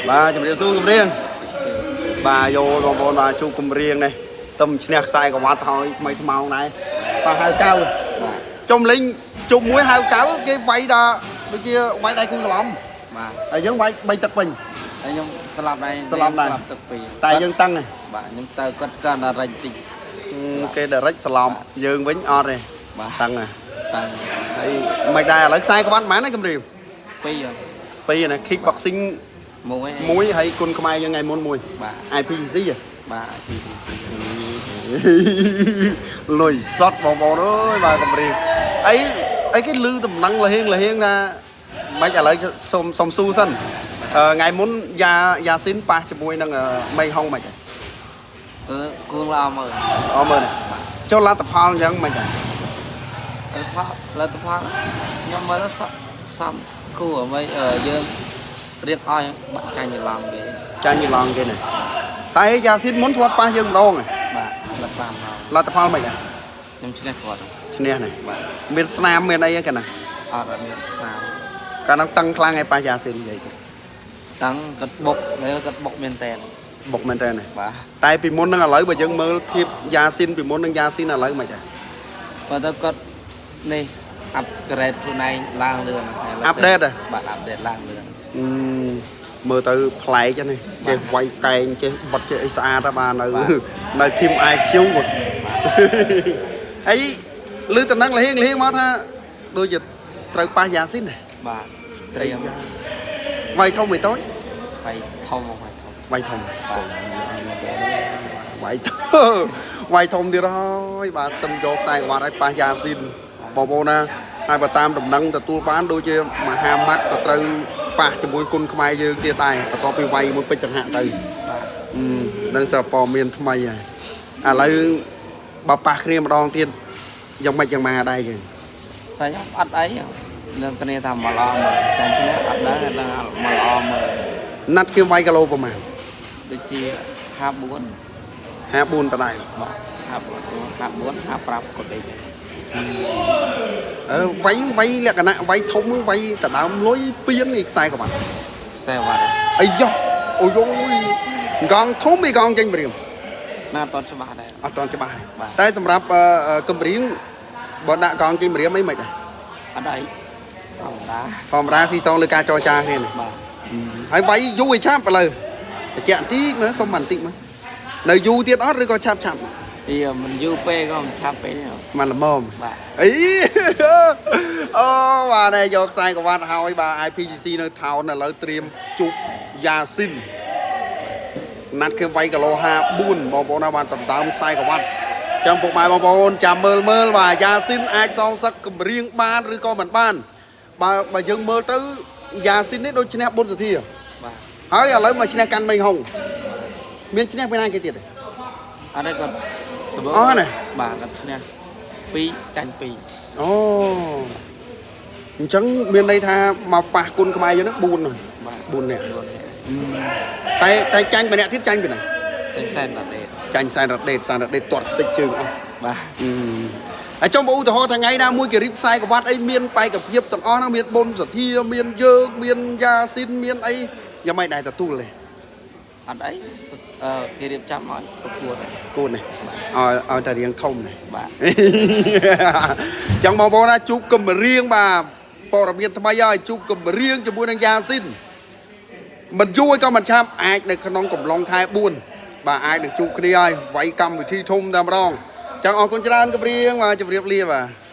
បាទជំរាបសួរកំរៀងបាទយោបងប្អូនបាទជួបកំរៀងនេះទំឈ្នះខ្សែក្រវ៉ាត់ហើយថ្មីថ្មោងដែរបាទហៅកៅ បាទ ចុំលេងជុំមួយហៅកៅគេវាយដល់ដូចជាវាយដៃគូច្រឡំ បាទ ហើយយើងវាយបីទឹកពេញ ហើយខ្ញុំស្លាប់ដែរ ស្លាប់ដែរ ស្លាប់ទឹកពីរ តែយើងតឹងហ៎ បាទខ្ញុំទៅគាត់កាន់តែរិចតិច គេ direct ច្រឡំយើងវិញអត់ទេ បាទ តឹងហ៎ តាំង ហើយមិនដែរឥឡូវខ្សែក្រវ៉ាត់ប៉ុន្មានហើយកំរៀង ពីរ ពីរណា kick boxing មួយ មួយហើយគុណខ្មែរយើងថ្ងៃមុនមួយ បាទ IPC ហ៎ បាទទី លុយសតបងប្អូនអើយបាទកំរៀងអីអីគេលឺតំណឹងលហៀងលហៀងណាមិនឥឡូវសុំសុំស៊ូសិនអឺថ្ងៃមុនយ៉ាយ៉ាស៊ីនប៉ះជាមួយនឹងមេហុងមិនហ៎ អឺគួងល្អមើល អមើលណាចុះលទ្ធផលអញ្ចឹងមិនហ៎ លទ្ធផលលទ្ធផលខ្ញុំមើលទៅសក់សំគួរអ្វីអឺយើងរៀបឲ្យបាក់ចាញ់ច្រឡំគេ ចាញ់ច្រឡងគេណាតែយ៉ាស៊ីនមុនធ្លាប់ប៉ះយើងម្ដងហ៎ បាទលទ្ធផលមក លទ្ធផលមិនហ៎ ខ្ញុំឈ្នះគាត់ ឈ្នះណា បាទ មានស្នាមមានអីហ៎កាលណា អត់អត់មានស្នាម កាលហ្នឹងតឹងខ្លាំងឯប៉ះយ៉ាស៊ីននិយាយទៅ តាំងគាត់បុកនៅគាត់បុកមែនតែន បុកមែនតើណា បាទ តែពីមុននឹងឥឡូវបើយើងមើលធៀបយ៉ាស៊ីនពីមុននឹងយ៉ាស៊ីនឥឡូវមិនហ៎ គាត់ទៅគាត់នេះ upgrade ខ្លួនឯងឡើងលឿនណាស់ឥឡូវ Update ហ៎ បាទ update ឡើងលឿន អឺមើលទៅប្លែកហ្នឹងចេះវាយកែងចេះបត់ចេះអីស្អាតហ្នឹងបាទនៅនៅធីម IQ ហើយឮតំណឹងលហៀងលហៀងមកថាដូចជាត្រូវប៉ះយ៉ាស៊ីនណា បាទត្រៀម វាយធំមិនតូច ไปធំមកធំ វាយធំ បាទ វាយធំវាយធំទៀតហើយបាទទឹមយកខ្សែក្បាត់ឲ្យប៉ះយ៉ាស៊ីនបងប្អូនណាហើយបើតាមដំណឹងទទួលបានដូចជាមហាម៉ាត់ក៏ត្រូវប៉ះជាមួយគុណខ្មែរយើងទៀតដែរបន្ទាប់ពីវាយមួយពេជ្រចង្ហាក់ទៅ បាទ អឺនឹងសិល្បៈមានថ្មីហើយឥឡូវបើប៉ះគ្នាម្ដងទៀតយ៉ាងម៉េចយ៉ាងម៉ាដែរយើង តែខ្ញុំអត់អីនឹងគ្នាថាមកល្អមើលចាញ់ឈ្នះអត់ដឹងតែមកល្អមើល ណាត់គេវាយគីឡូប្រហែល ដូចជា54 54ដដែល បាទ54 54 55គាត់អីចឹង អឺវាយវាយលក្ខណៈវាយធំហ្នឹងវាយដដើមលុយពៀននេះខ្សែក៏បាន ខ្សែវ៉ាត់ អាយយ៉ោះអូយយកងធំអីកងចេញព្រាម ណាអត់តន់ច្បាស់ដែរ អត់តន់ច្បាស់ទេ បាទ តែសម្រាប់អឺអឺកំរៀងបើដាក់កងចេញព្រាមអីមិនដែរ អត់អីធម្មតា ធម្មតាស៊ីសងលើការចរចាគ្នានេះ បាទ ហើយវាយយូរឲ្យឆាប់ឥឡូវបញ្ជាក់បន្តិចមើលសុំបន្តិចមើលនៅយូរទៀតអត់ឬក៏ឆាប់ឆាប់ អីមិនយូរពេកក៏មិនឆាប់ពេកទេ មកល្មម បាទ អីអូបាទនេះយកខ្សែក្រវ៉ាត់ហើយបាទ IPCC នៅថោនឥឡូវត្រៀមជប់យ៉ាស៊ីនណាត់គេវាយគីឡូ54បងប្អូនណាបានដណ្ដើមខ្សែក្រវ៉ាត់ចាំពុកម៉ែបងប្អូនចាំមើលមើលបាទយ៉ាស៊ីនអាចសងសឹកកម្រៀងបានឬក៏មិនបានបើបើយើងមើលទៅយ៉ាស៊ីននេះដូចឈ្នះប៊ុនសុធា បាទ ហើយឥឡូវមកឈ្នះកាន់មេងហុងមានឈ្នះពីណាគេទៀតទេ អត់ទេគាត់ដំបូង អស់ណា បាទគាត់ឈ្នះ2ចាញ់2 អូអញ្ចឹងមានន័យថាមកប៉ះគុណខ្មែរយើងហ្នឹង4ហ្នឹង បាទ 4នាក់ 4នាក់ តែតែចាញ់ម្នាក់ទៀតចាញ់ពីណា ចាញ់សែនដល់ទេ ចាញ់សែនរ៉ាដេតសែនរ៉ាដេតទាត់ខ្ទេចជើងអស់ បាទ អឺហើយចុះបើឧទាហរណ៍ថ្ងៃណាមួយគេរៀបខ្សែក្រវ៉ាត់អីមានបែកភាពទាំងអស់ហ្នឹងមានប៊ុនសធាមានយើងមានយ៉ាស៊ីនមានអីយ៉ាងម៉េចដែរទទួលទេ អត់អីអឺគេរៀបចំឲ្យប្រកួតហើយ គូននេះឲ្យឲ្យតែរៀងធំនេះ បាទ ចឹងបងប្អូនណាជួបកំរៀងបាទព័ត៌មានថ្មីហើយជួបកំរៀងជាមួយនឹងយ៉ាស៊ីនមិនយូរឲ្យក៏មិនឆាប់អាចនៅក្នុងកំឡុងខែ4បាទអាចនឹងជួបគ្នាហើយវាយកម្មវិធីធំតែម្ដងចឹងអរគុណច្រើនកំរៀងបាទជម្រាបលាបាទ